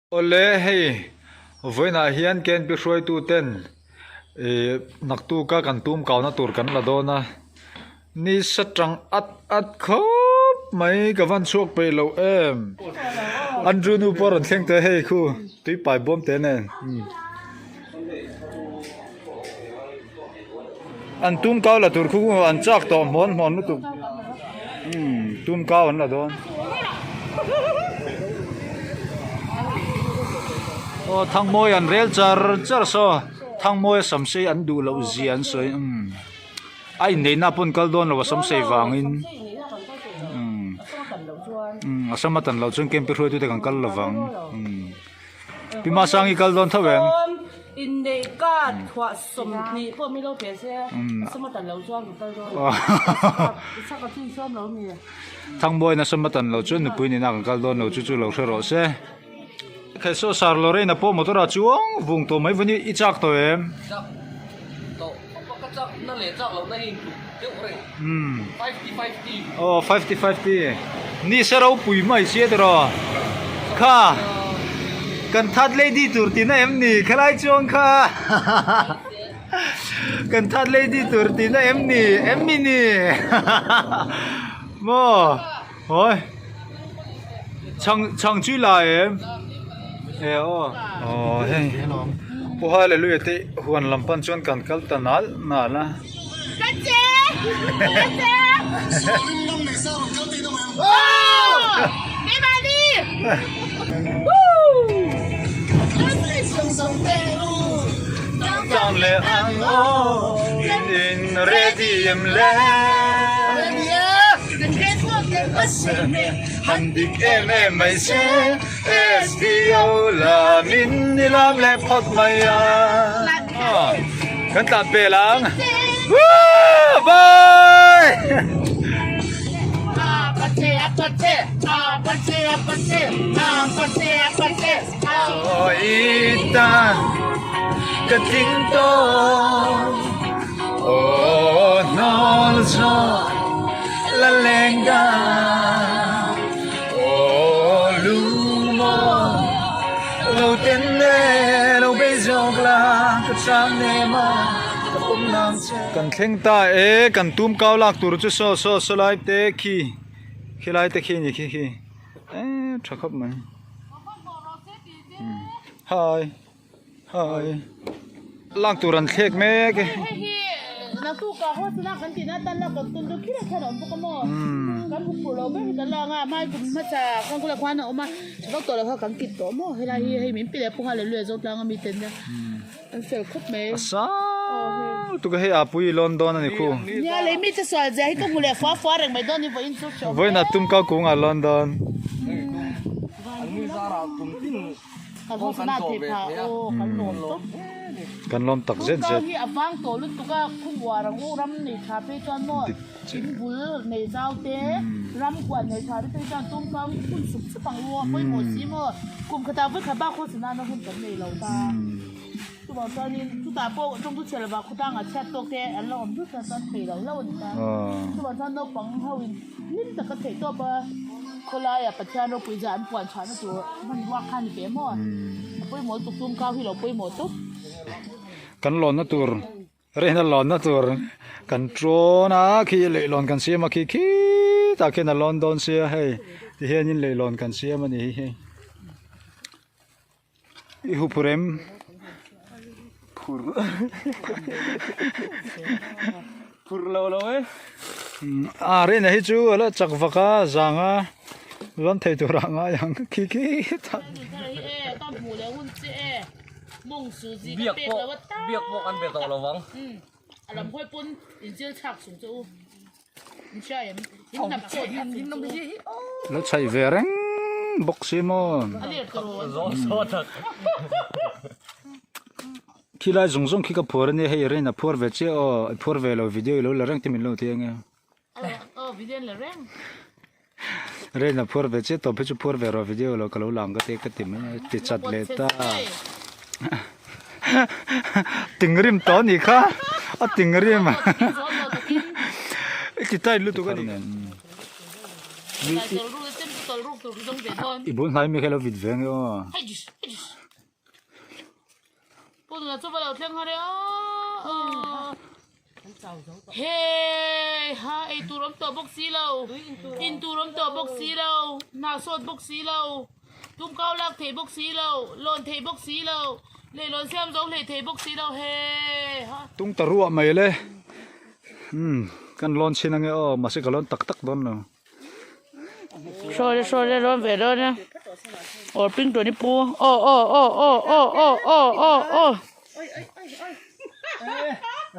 Awle hei vawiinah hian KNP hruaitu ten ih naktuka kan tum kauna tur kan la dawn a ni sa tang at at khawp mai ka van chhuak peih loh em Andrew nu pawh a rawn thleng tawh hei khu tui pai bawm teh nen. An tum kau la tur khu an chak tawh hmawn hmawn lutuk umm tum kau an la dawn aw thangmawi an rel char char saw thangmawi a samsei an duh loh zia an sawi umm a inneihna pawn kal dawn lo a samsei vangin umm umm a sam a tan loh chuan camp hruaitute kan kal lovang umm. Pi Masangi kal dawn tho em? Inneih card thuah 20 pawh mi lo pe se a sum a tan lo chuan ka kal dawn. I chak a chin chuan lo mi. Thangbawiin a sum a tan lo chuan nupui nena kan kal dawn lo chu chu lo hre rawh se. Khaihsaw sar Lorraine a pawh motor ah chuang vung tawh mai vawni i chak tawh em? Chak tawh khawp a ka chak na leh chak lohna hi intluk deuh reng. 50-50. Aw 50-50 ni se ropui mai sia tiraw kha kan third lady tur tihna em ni khelai chuang kha kan third lady tur tihna em ni em mi ni maw hawi chhang chhang chui la em e aw aw hei pu hallelujah te huan lam pan chuan kan kal ta nal nal a. Kan tlan pel ang. Woo! Bye! Ita ka tling tawh Oh hnawl zawh la leng da Oh lungmaw lo ten e lo bei zawk la ka chang nem a ka pawm nang che. Kan thleng ta e kan tum kau lak tur chu saw saw saw lai te khi khi lai te khi a ni khi khi e tha khawp mai hi hi lak tur an thlek mek e. A sang lutuk a hei a pui lawn dawn a ni khu. Vawiin a tum kau kung a lawn dawn. Kan lawm tak zet zet. Khawlaia Pathian ropui zah an puan chhuahna tur hmanrua kha a ni ve maw? A pawimawh lutuk tum kau hi lo pawimawh tawp. Kan lawnna tur rehna lawnna tur kan tawn a khi leihlawn kan siam a khi khitah khian a lawn dawn sia hei tihianin leihlawn kan siam a ni hi hei. I hu phur em? Phur. Phur lo lo e. A rehna hi chu a la chak vak a zang a lawn thei tur ah ngai ang khi khi ta. Biak pawh biak pawh kan be tawh lo vang. Lo chhaih ve reng bawk si maw. Khi lai zawng zawng khi ka phuar ania hei rain a phuar ve chiah aw i phuar ve lo video i lo la reng te min lo ti ange. Rain a phuar ve chiah tawp hi chu phuar ve rawh video lo ka lo lang ka ti ka ti mai a ti chat leh ta. Tingrim tawh anih kha a tingrim i ti tight lutuk a ni. I bul hnai mi kha ilo vit ve ange aw. Hei ha ei tur awm tawh bawk si lo in tur awm tawh bawk si lo hna sawt bawk si lo tumkau lak theih bawk si lo lawn theih bawk si lo leihlawn siam zo hlei thei bawk si lo hei ha. Tung ta ruah mai le umm kan lawn chhin ange aw mahse ka lawn tak tak dawn lo. Hrawle hrawle rawn ve dawn a awr ping tawni pu aw aw aw aw aw aw aw aw aw.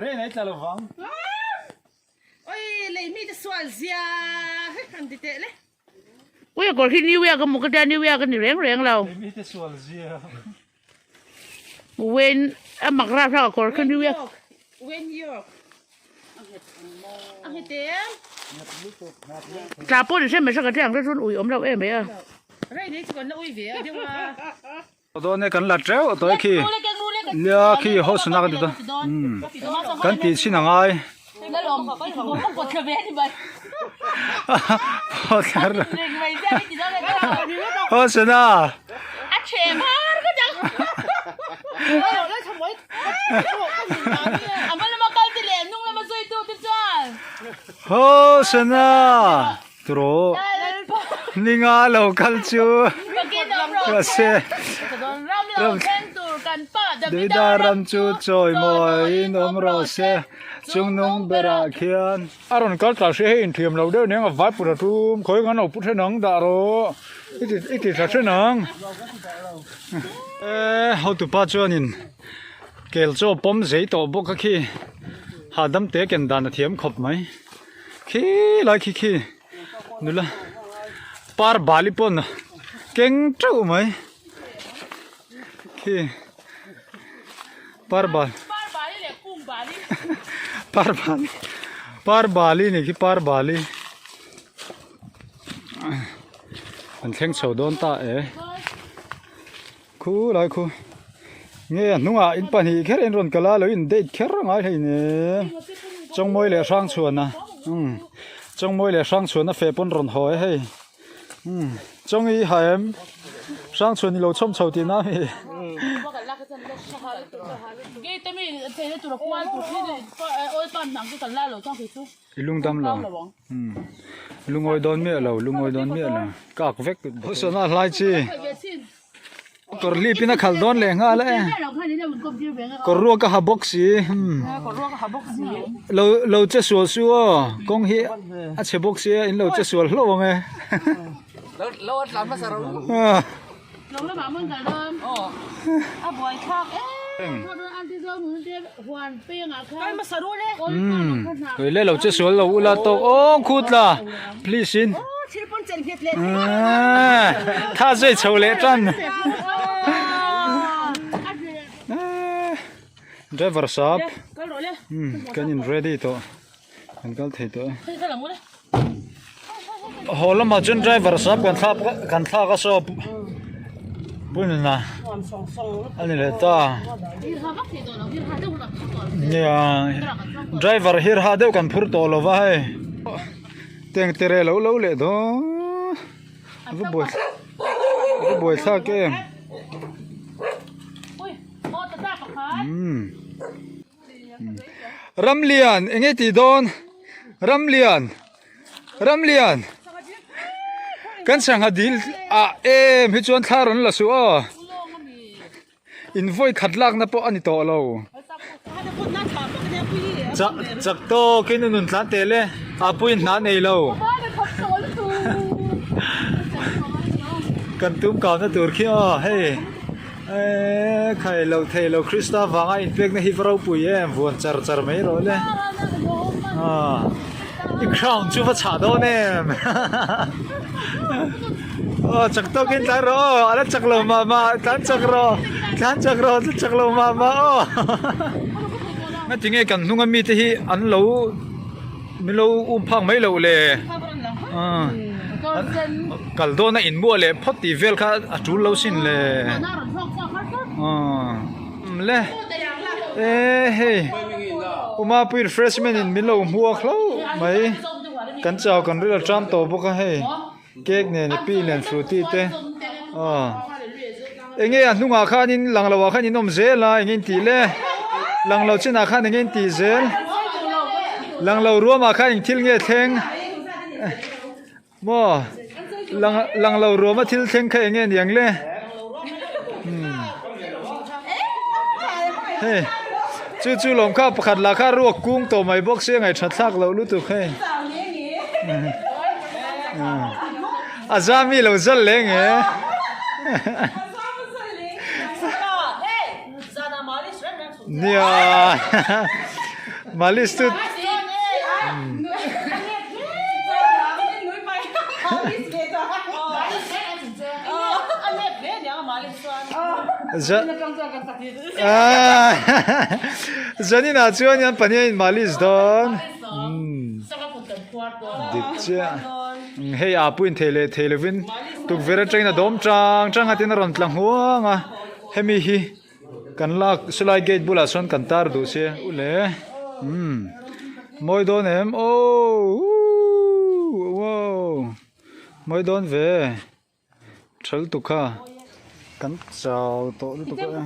Rain ai tla lovang. Oi lei mi te sual zia han ti teh le. Ui a kawr khi new year ka hmu ka tia new year ka ni reng reng lo. Lei mi te sual zia. Wen a mak rap rap a kawr khi new year. Wen York. A nghet em? Tla pawh ni hre mai hre ka tia ang te chuan ui awm lo em mai a. Rain hi chu kan la ui ve a deuh a. Dawn e kan la teuh tawh e khi nia khi house na kan ti dawn umm kan tih chhin a ngai house na house na Turaw ninga lo kal chu mahse Davida ram chu chawi mawiin awm rawh se chungnung berah khian. A rawn kal tla hria hei inthiam lo deuh nen a vai put a tum khawi kan lo pu then ang dah rawh i ti i ti tla then ang e hotupa chuanin kel chaw pawm zei tawh bawk a khi hahdam te ken dan a thiam khawp mai. Khi lai khi khi nula par bali pawn keng teuh mai khi par bal par bali par bali ni khi par bali an thleng chho dawn ta e khu lai khu nge a hnungah in pahnih kher in rawn kal a lo in date kher a ngai hlei nen chawngmawi leh hrang chhuan a umm chawngmawi leh hrang chhuan a feh pawn rawn haw e hei umm chawngi i ha em hrang chhuan i lo chhawm chho tih na ami. I lungdam lo umm lungawi dawn miah lo lungawi dawn miah lo ka ak vek sana hlai chi. Kawr hlip in a khalh dawn leh nghal e. Kawr ruak a ha bawk si. Lo lo che sual su aw. Kawng hi a chhe bawk si a in lo che sual hlauh ang e. Lo a tlan hmasa ro. Kawih le lo che sual lo ula tawk awng khut la please in. Tha zui chho leh tan. Driver sap. Kan in ready tawh. Kan kal thei tawh e. Haw lamah chuan driver sap kan thlak kan thlak a saw punna a ni leh ta. Nia driver hirha deuh kan phur tawh lo va hei. Teng tere lo lo leh dawn a va buai a va buai thlak em umm Ramlian eng nge tih dawn Ramlian Ramlian kan sangha dil ah em hi chuan thla rawn la suh aw. In vawi khat lakna pawh a ni tawh lo. Chak chak tawkin u nun tlan tel e, a puiin hna nei lo. Kan tum kauna tur khi aw hei eee khai lo thei lo Krista vanga inpekna hi va ropui em vuan char char mai rawh le. Aw i crown chu va chhah dawn em. Aw chak tawkin tlan rawh aw a la chak lo mah mah tlan chak rawh tlan chak rawh tlan chak lo mah mah aw ngatinge nge kan hnunga mite hi an lo min lo um phak mai loh le kal dawn a inmuah leh phawt tih vel kha a tul lo sin le le e hei Umapui refreshment in min lo hmuak hlauh mai kan chau kan ril a tram tawh bawk a hei. Cake nen a pi nen frooti te aw enge a hnungah khanin lang loah khan in awm zel a enge in tih le lang lo chinah khan enge in tih zel lang lo ruamah khan eng thil nge thleng maw lang lang lo ruama thil thleng kha enge niang le hei chu chu lawm kha pakhat lah kha ruak kung tawh mai bawk sia ngaih thlak loh lutuk hei. A za mi lo zal leh nge. Nia. Malis tu. Zanin ah chuan an pahnih a in malis dawn. Dik chiah. Hei a puin thei leh thei lovin tukverh atangin a dawm chang chang a tin a rawn tla hnuang a. Hemi hi kan lak silai gate bulah sawn kan tar duh sia u le. Umm mawi dawn em aww wow mawi dawn ve. Thal tuk kha kan chau tawh lutuk a.